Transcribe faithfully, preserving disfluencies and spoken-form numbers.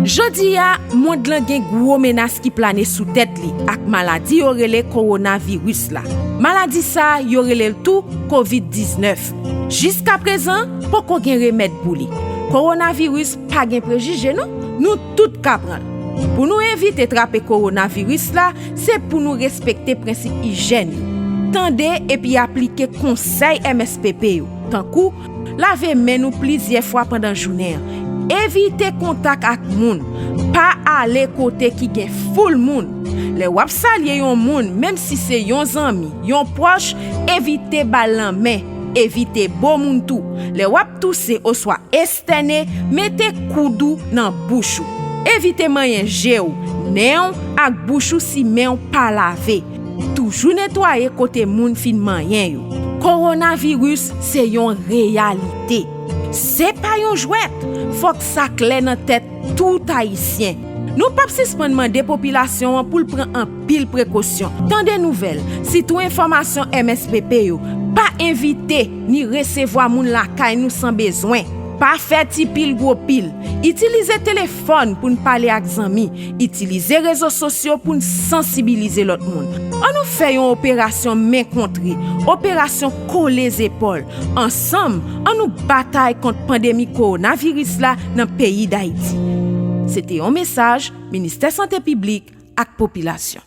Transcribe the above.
Jodi a, mond lan gen gwo menas ki plane sou tèt li ak maladi yo rele kowonaviris la. Maladi sa a, yo rele l tou kovid diznèf. Jiskaprezan, poko gen remèd pou li. Kowonaviris pa gen prejije non, nou tout ka pran l. Pou nou evite trape kowonaviris la, se pou nou respekte prensip ijyèn yo. Tande epi aplike konsèy M S P P yo, tankou lave men nou plizyè fwa pandan jounen an, evite kontak ak moun, pa ale kote ki gen foul moun. Lè w ap salye yon moun, menm si se yon zanmi, yon pwòch, evite ba l lanmen, evite bo moun tou. Lè w ap touse oswa estène, mete koud ou nan bouch ou. Evite manyen je w, nen w ak bouch ou si men w pa lave. Toujou netwaye kote moun fin manyen yo. Kowonaviris se yon reyalite. Se pa yon jwèt. Fòk sa klè nan tèt tout Ayisyen. Nou p ap sispann mande popilasyon an pou l pran anpil prekosyon. Tande nouvèl, sitou enfòmasyon M S P P yo. Pa envite ni resevwa moun lakay nou san bezwen. Pa fè ti pil gwo pil. Itilize telefòn pou n pale ak zanmi. Itilize rezo sosyo pou n sansibilize lòt moun. Ann nou fè yon operasyon men kontre, operasyon kole zepòl. Ansanm, ann nou batay kont pandemi kowonaviris la nan peyi Dayiti. Se te yon mesaj Ministè Sante Piblik ak Popilasyon.